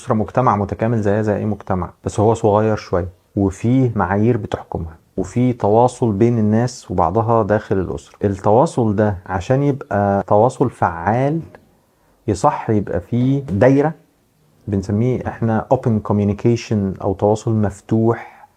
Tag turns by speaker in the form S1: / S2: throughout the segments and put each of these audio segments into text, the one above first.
S1: الاسرة مجتمع متكامل زي اي مجتمع، بس هو صغير شوية وفيه معايير بتحكمها وفي تواصل بين الناس وبعضها داخل الاسره. التواصل ده عشان يبقى تواصل فعال يصح يبقى فيه دايرة بنسميه احنا open communication او تواصل مفتوح،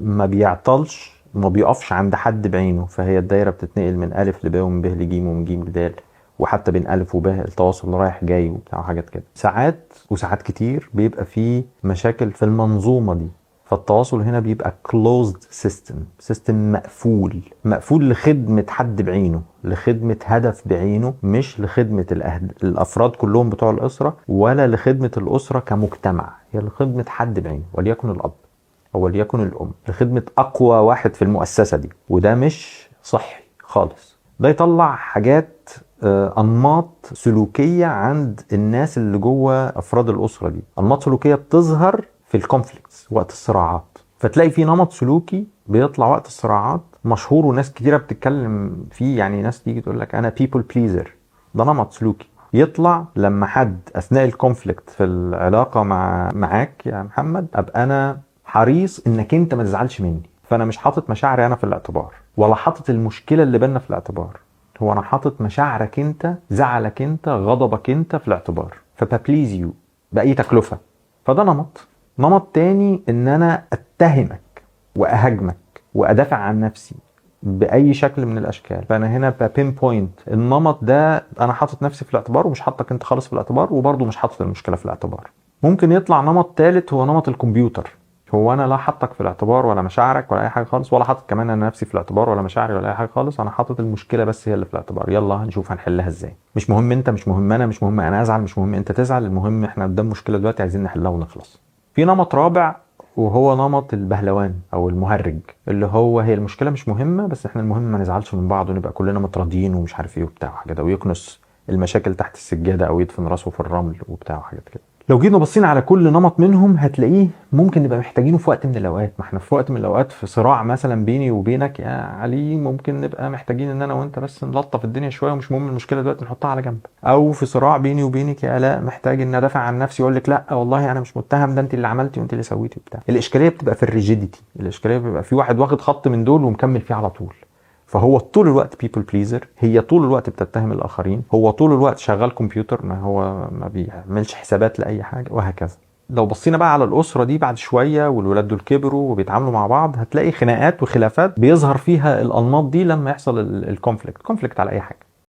S1: ما بيعطلش ما بيقفش عند حد بعينه. فهي الدايرة بتتنقل من الف لب ومن ب لج ومن ج لدال، وحتى بين الف وب التواصل رايح جاي وبتاع وحاجات كده. ساعات وساعات كتير بيبقى فيه مشاكل في المنظومة دي، فالتواصل هنا بيبقى closed system، system مقفول، مقفول لخدمة حد بعينه، لخدمة هدف بعينه، مش لخدمة الأفراد كلهم بتوع الأسرة، ولا لخدمة الأسرة كمجتمع، هي لخدمة حد بعينه، وليكن الأب أو وليكن الأم، لخدمة أقوى واحد في المؤسسة دي. وده مش صحي خالص. ده يطلع حاجات، أنماط سلوكية عند الناس اللي جوه أفراد الأسرة دي، أنماط سلوكية بتظهر في ال conflicts وقت الصراعات. فتلاقي في نمط سلوكي بيطلع وقت الصراعات مشهور وناس كتيرة بتتكلم فيه. يعني ناس تيجي تقول لك أنا people pleaser، ده نمط سلوكي يطلع لما حد أثناء ال conflict في العلاقة معاك يا محمد، أبقى أنا حريص إنك أنت ما تزعلش مني، فأنا مش حاطط مشاعري أنا في الاعتبار، ولا حاطط المشكلة اللي بينا في الاعتبار، هو أنا حاطط مشاعرك أنت، زعلك أنت، غضبك أنت في الاعتبار، فب please you بأي تكلفة. فده نمط. نمط تاني ان انا اتهمك واهاجمك وادافع عن نفسي باي شكل من الاشكال، فانا هنا ب pinpoint النمط ده، انا حاطط نفسي في الاعتبار ومش حاطك انت خالص في الاعتبار، وبرضه مش حاطط المشكلة في الاعتبار. ممكن يطلع نمط تالت هو نمط الكمبيوتر، هو انا لا حاطك في الاعتبار ولا مشاعرك ولا اي حاجة خالص، ولا حاطط كمان انا نفسي في الاعتبار ولا مشاعري ولا اي حاجة خالص، انا حاطط المشكلة بس هي اللي في الاعتبار، يلا هنشوف هنحلها ازاي. مش مهم انت، مش مهم انا، مش مهم انا ازعل، مش مهم انت تزعل، المهم احنا قدام مشكلة دلوقتي عايزين نحلها ونخلص. في نمط رابع وهو نمط البهلوان او المهرج، اللي هو هي المشكلة مش مهمة، بس احنا المهم ما نزعلش من بعض ونبقى كلنا متراضيين ومش عارف ايه وبتاع وحاجات، ويكنس المشاكل تحت السجادة او يدفن راسه في الرمل وبتاع وحاجات كده. لو جينا بصينا على كل نمط منهم هتلاقيه ممكن نبقى محتاجينه في وقت من الاوقات. ما احنا في وقت من الاوقات في صراع مثلا بيني وبينك يا علي، ممكن نبقى محتاجين ان انا وانت بس نلطف الدنيا شوية ومش مهم المشكلة دلوقتي نحطها على جنب. او في صراع بيني وبينك يا الاء، محتاج ان ادافع عن نفسي واقول لك لا والله انا مش متهم، ده انت اللي عملتي وانت اللي سويتي وبتاع. الاشكالية بتبقى في ال rigidity، الاشكالية بيبقى في واحد واخد خط من دول ومكمل فيه على طول، فهو طول الوقت people pleaser، هي طول الوقت بتتهم الاخرين، هو طول الوقت شغال كمبيوتر، ما هو ما بيعملش حسابات لاي حاجة، وهكذا. لو بصينا بقى على الاسرة دي بعد شوية والولاد دول كبروا وبيتعاملوا مع بعض، هتلاقي خناقات وخلافات بيظهر فيها الانماط دي لما يحصل ال conflict، conflict على اي حاجة.